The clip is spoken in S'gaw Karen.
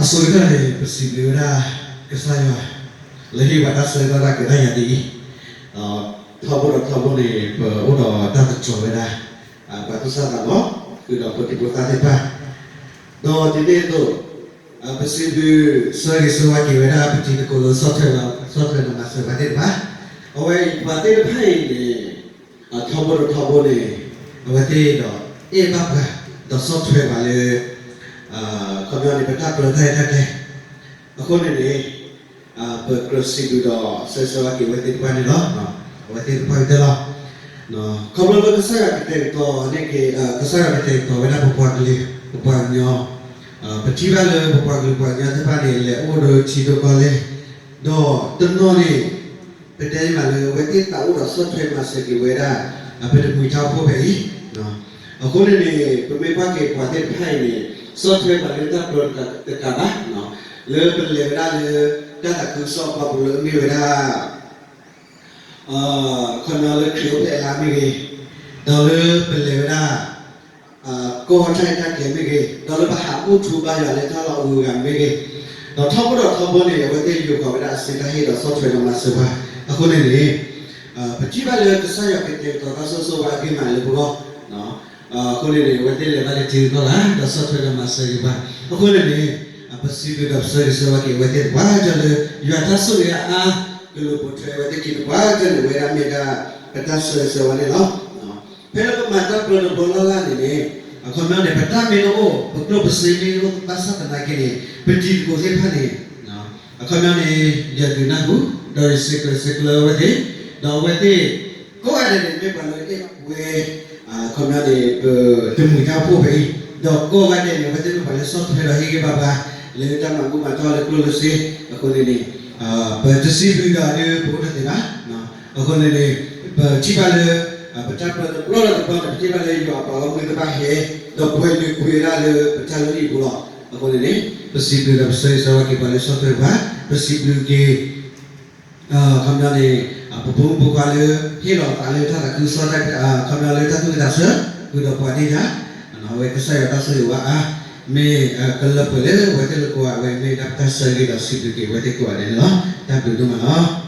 အဆိကတၢၢ်န့ၣ် ပစံးဘျုးဝဲဒၣ်ကစၢ်ယွၤ လၢဟ့ၣ်ပှၤတၢ်ဆၢကတီၢ်တၢ်ကဲထီၣ်ယၤဒ်အံၤ, ဒီးထီဘိဒီးထီဘိန့ၣ် ပအိၣ်ဒီးတၢ်သတြီၤဝဲဒၣ် ပှၤသူၣ်စၢ်သးဘီၣ် ဃုာ်ဒီးဖိဒံဖိသၣ်သ့ၣ်တဖၣ်, ဒီးဒ်န့ၣ်အသိး ပစံးဘျုးဆၢဂ့ၤဆၢဝါက့ၤဝဲဒၣ် ပတံၤသကိးလၢဆီၣ်ထွဲ ဆီၣ်ထွဲဒီးမၤစၢၤပှၤသ့ၣ်တဖၣ်, အဝဲအံၤပှၤသ့ၣ်တဖၣ်အံၤန့ၣ် ထီဘိဒီးထီဘိန့ၣ် အဝဲသ့ၣ်ဒီးအဲၣ်ဘၣ်ပှၤ ဒီးဆီၣ်ထွဲပှၤလၢ ခီပညီန့ၣ် ပတၢ်ပၢတၢ်ရဲၣ်တၢ်ကျဲၤ, အဃိန့ၣ်န့ၣ် ပကြၢးစံးဘျုးဒီးဆၢဂ့ၤဆၢဝါက့ၤအဝဲသ့ၣ်တဖၣ်န့ၣ်လီၤ. အဝဲသ့ၣ်တဖၣ်ကတၢၢ်လီၤ. ခီဖျိလၢကစၢ်ယွၤကတဲာ်ကတီၤန့ၣ်က့ၤ ကစၢ်ယွၤကတဲာ်ကတီၤဝဲဒၣ်ပပှၤကလုာ် ပပှၤကညီ, ပထံၣ်ဘၣ်လၢပပှၤကလုာ်ပှၤကညီသ့ၣ်တဖၣ်န့ၣ် လဲၤအိၣ်ဒီးထံဒိၣ်ကီၢ်လဲၢ်, ဒီးတနီၤန့ၣ် ပတဲန့ၣ်မးလၢအဝဲသ့ၣ်သးအိၣ်ဒီးဆီၣ်ထွဲမၤစၢၤက့ၤဝဲဒၣ် ပတမှံၤတၢ်အိၣ်ဖှိၣ်ဖဲအံၤ, အဃိန့ၣ်န့ၣ် ပမ့ၢ်ကွၢ်က့ၤပှၤသ့ၣ်တဖၣ်အံၤန့ၣ် ဆီၣ်ထွဲပှၤလၢတၢ်ပၢတကးဘၣ်, လၢပလဲၤဝဲဒၣ်လၢ တၢ်သးခုကစီၣ်ပူၤလၢအမ့ၢ်ဝဲဒၣ် ခီပညီလၢခရံာ်အိၣ်ဖျဲၣ်အလါမ့ၢ်ဂ့ၤ, ဒီးလၢပလဲၤဝဲဒၣ် ကီၢ်တၢ်ရဲၣ်တၢ်ကျဲၤမ့ၢ်ဂ့ၤ, ဒီးလၢပဟးအိၣ်ထူဘါယွၤလၢတၢ်လီၢ်အဂုၤအဂၤမ့ၢ်ဂ့ၤ, ဒီးထီဘိဒီးထီဘိန့ၣ် အဝဲသ့ၣ်ယိၤဃီၤဝဲဒၣ်အစုတၢ်ဟ့ၣ်ဒီးဆီၣ်ထွဲဒီးမၤစၢၤပှၤ, အဃိန့ၣ်န့ၣ် ပထံၣ်ဘၣ်လၢကစၢ်ယွၤကတဲာ်ကတီၤတၢ်ဆိၣ်ဂ့ၤဆိၣ်ဝါအဂ့ၢ်မးလၢပဂီၢ်, အဃိန့ၣ်န့ၣ် အဝဲသ့ၣ်လဲၤဘၣ်လၢထံဂုၤကီၢ်ဂၤ ဒီးဆီၣ်ထွဲဒီးမၤစၢၤက့ၤပှၤ, အဃိန့ၣ်န့ၣ် ပစံးဘျုးဒီးပဆၢဂ့ၤဆၢဝါက့ၤအဝဲသ့ၣ်တပှၢ်ကၢၢ်လၢ ယွၤတၢ်ဆိၣ်ဂ့ၤအါအါ ကလူၤပိာ်ထွဲအဝဲသ့ၣ်ခံတပှၢ်ကၢၢ်န့ၣ် ဝဲဒၣ်မ့ၢ်ဒၣ် ပတၢ်ဆၢဂ့ၤဆၢဝါန့ၣ်လီၤ. ဖဲလၢပမၤတၢ်ပျီတဘျီလၢ်လၢ်န့ၣ်န့ၣ် အခီပညီန့ၣ် ပတၢ်မ့ၢ်တအိၣ် ပကျိၣ်ပစ့မ့ၢ်တအိၣ်ဘၣ်ဆၣ်သနာ်က့န့ၣ် ပတံၤသကိးသ့ၣ်တဖၣ်န့ၣ် အခီပညီန့ၣ် ယဒုးနၢ်ဟူ ဒီးယစံးကြၢးစံးကျၢၤအဝဲသ့ၣ်, ဒီးအဝဲသ့ၣ် ကိးဂၤဒဲးန့ၣ် မ့ၢ်ပှၤလၢအဲၣ်ဘၣ်ဝဲ အခီပညီန့ၣ် ပတမှံၤတၢ်အိၣ်ဖှိၣ်ဖဲအံၤ, ဒီးကိးဂၤဒဲးန့ၣ် အဝဲသ့ၣ်မ့ၢ်ပှၤလၢဆီၣ်ထွဲဒီးဟ့ၣ်ဂံၢ်ဘါပှၤ လၢတၢ်မၤဘူၣ်မၤတီၢ်လၢကျိၣ်လၢစ့, အဃိန့ၣ်န့ၣ် ပတစံးဘျုးဒီးဒုးပအိၣ်တသ့ဘၣ်, အဃိန့ၣ်န့ၣ် ပထံၣ်ဘၣ်လၢ ပတၢ်ပျီတဘျီလၢ်တဘျီန့ၣ် ပထံၣ်ဘၣ်လၢယွၤအပှၤဂီၢ်မုၢ်သ့ၣ်တဖၣ်ဟဲ ဒီးပှဲၤလုာ်ကွံာ်ဝဲဒၣ်လၢပတၢ်လုၢ်ဟံၣ်အပူၤလီၤ. အဃိန့ၣ်န့ၣ် ပစံးဘျုးဒီးပဆၢဂ့ၤဆၢဝါက့ၤပှၤလၢဆီၣ်ထွဲပှၤ, ပစံးဘျုးက့ၤ အခီပညီန့ၣ် ပဖိမုၣ်ဖိခွါလၢ ဟ့ၣ်လီၤအသးလၢတၢ်သးခုကစီၣ် အခီပညီလၢတၢ်သူၣ်ဝံၣ်သးဆၢ ဃုာ်ဒီးပှၤန့ၣ်ယါ, အဝဲကစၢ်ယွၤတၢ်ဆိၣ်ဂ့ၤဝါအါ မ့ၢ်ကလၢပှဲၤလၢပဝဲသ့ၣ်လၢကိးဂၤ အဝဲမ့ၢ်ဒၣ်ပတၢ်ဆၢဂ့ၤဒီးစံးဘျုးက့ၤအဝဲသ့ၣ်ကိးဂၤဒဲးန့ၣ်လီၤ. တၢ်ဘျုးဒိၣ်မးလီၤ.